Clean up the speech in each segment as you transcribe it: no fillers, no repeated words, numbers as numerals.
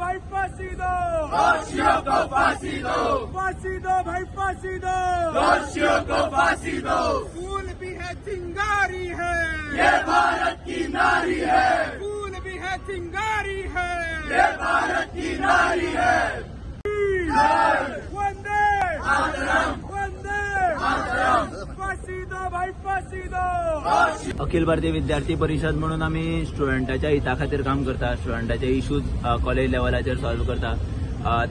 भाई, फांसी दो। दोषियों को फांसी दो। फांसी दो भाई, फांसी दो। दोषियों को फांसी दो। फूल भी है, चिंगारी है। ये भारत की नारी है। फूल भी है, चिंगारी है। ये भारत की नारी है। वंदे मातरम। वंदे मातरम। फांसी दो भाई, फांसी दो। अखिल भारतीय विद्यार्थी परिशद म्हणून आमी स्टुडंटाच्या हिता खातीर काम करता, स्टुडंटाचे इश्यूज कॉलेज लेवलाचेर सॉल्व करता.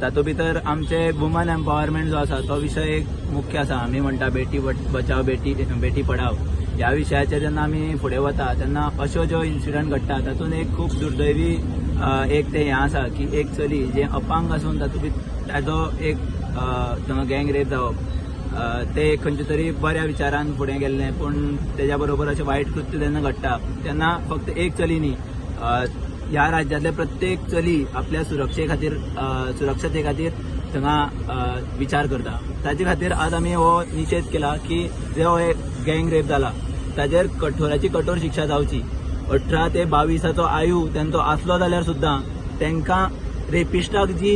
तातूंत भितर आमचे वुमन एम्पावरमेंट जो आसा तो विशय एक मुख्य आसा. आमी म्हणटा बेटी बचाव, बेटी बेटी पढाव. ह्या विशयाचेर जेन्ना आमी फुडें वता तेन्ना अश्यो ज्यो इन्सिडंट घडटा तातूंत एक खूब दुर्दैवी एक तें हें आसा की एक चली जें अपांग आसून तातूंत ताजो एक गँग रेप जावप, ते खंयच्या तरी बऱ्या विचारान फुडें गेल्लें, पूण तेज्या बरोबर अशें वायट कृत्य जेन्ना घडटा तेन्ना फक्त एक चली न्ही, ह्या राज्यांतले प्रत्येक चली आपल्या सुरक्षे खातीर, सुरक्षते खातीर थंगा विचार करता. ताजे खातीर आज आमी हो निशेध केला की जो हे गँग रेप जाला ताजेर कठोराची कठोर शिक्षा जावची. 18 ते 22आचो आयु तेंचो आसलो जाल्यार सुद्दां तांकां रेपिस्टाक जी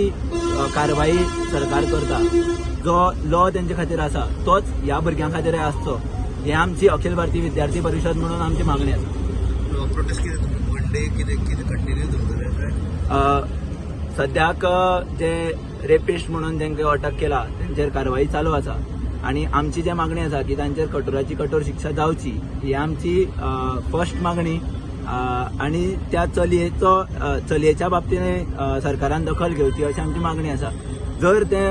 कारवाई सरकार करता, जो लॉ तेंचे खातीर आसा, तोच ह्या भुरग्यां खातीर आसचो, हे आमची अखिल भारतीय विद्यार्थी परिशद म्हणून आमची मागणी आसा. प्रोटेस्ट कितें तुमी वन डे कितें कितें कंटिन्यू दवरतले काय? सद्याक जे रेपिस्ट म्हणून तांकां अटक केला तेंचेर कारवाई चालू आसा आनी आमची जे मागणी आसा की तांचेर कठोराची कठोर शिक्षा जावची, ही आमची फर्स्ट मागणी. आनी त्या चलयेचो चलयेच्या बाबतीन सरकारान दखल घेवची अशी आमची मागणी आसा. जर ते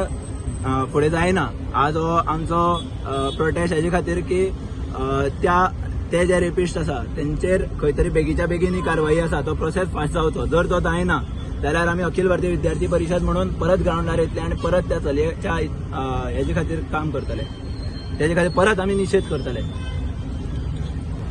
फुडें जायना, आज हो आमचो प्रोटेस्ट हेजे खातीर की त्या ते जे रेपिस्ट आसा तेंचेर खंय तरी बेगीच्या बेगीन ही कारवाई आसा तो प्रोसेस फास्ट जावचो. जर तो जायना जाल्यार आमी अखिल भारतीय विद्यार्थी परिशद म्हणून परत ग्रावंडार येतले आनी परत त्या चलयेच्या हेजे खातीर काम करतले, तेजे खातीर परत आमी निशेध करतले.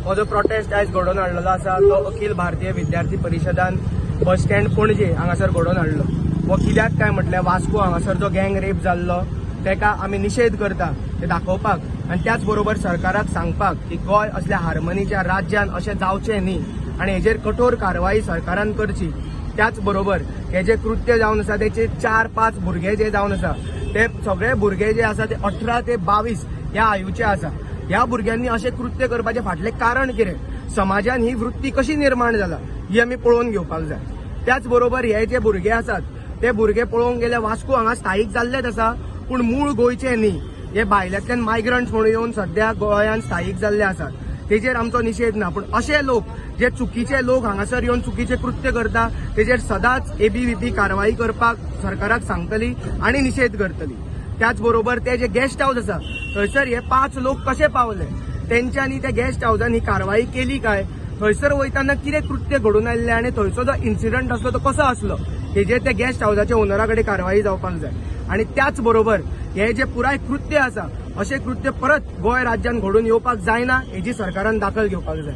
हो जो प्रोटेस्ट आयज घडोवन हाडलेलो आसा तो अखिल भारतीय विद्यार्थी परिशदान बस स्टँड पणजे हांगासर घडोवन हाडलो. हो कित्याक काय म्हटल्यार वास्को हांगासर जो गँग रेप जाल्लो तेका आमी निशेध करता ते दाखोवपाक आनी त्याच बरोबर सरकाराक सांगपाक की गोंय असल्या हार्मनीच्या राज्यान अशें जावचें न्ही आनी हेजेर कठोर कारवाई सरकारान करची. त्याच बरोबर हे जे कृत्य जावन आसा तेचे चार पांच भुरगे जे जावन आसा ते सगळे भुरगे जे आसा ते 18 ते 22 ह्या आयुचे आसा. ह्या भुरग्यांनी अशें कृत्य करपाचें फाटलें कारण कितें, समाजान ही वृत्ती कशी निर्माण जाला, ही आमी पळोवन घेवपाक जाय. त्याच बरोबर हे जे भुरगे आसात ते भुरगे पळोवंक गेल्यार वास्को हांगा स्थायीक जाल्लेच आसा, पूण मूळ गोंयचे न्ही. हे भायल्यांतल्यान मायग्रंट्स म्हणून येवन सद्या गोंयांत स्थायीक जाल्ले आसात. तेजेर आमचो निशेध ना, पूण अशे लोक जे चुकीचे लोक हांगासर येवन चुकीचे कृत्य करता तेजेर सदांच एबीव्हीपी कारवाई करपाक सरकाराक सांगतली आनी निशेध करतली. त्याच बरोबर ते जे गेस्ट हावस आसा थंयसर हे पांच लोक कशे पावले, तेंच्यांनी त्या गेस्ट हावसान ही कारवाई केली काय, थंयसर वयताना कितें कृत्य घडून आयिल्लें आनी थंयचो जो इन्सिडंट आसलो तो कसो आसलो, हेजेर त्या गेस्ट हावसाच्या ओनरा कडेन कारवाई जावपाक जाय. आनी त्याच बरोबर हे जे पुराय कृत्य आसा अशें कृत्य परत गोंय राज्यान घडून येवपाक जायना हेजी सरकारान दखल घेवपाक जाय.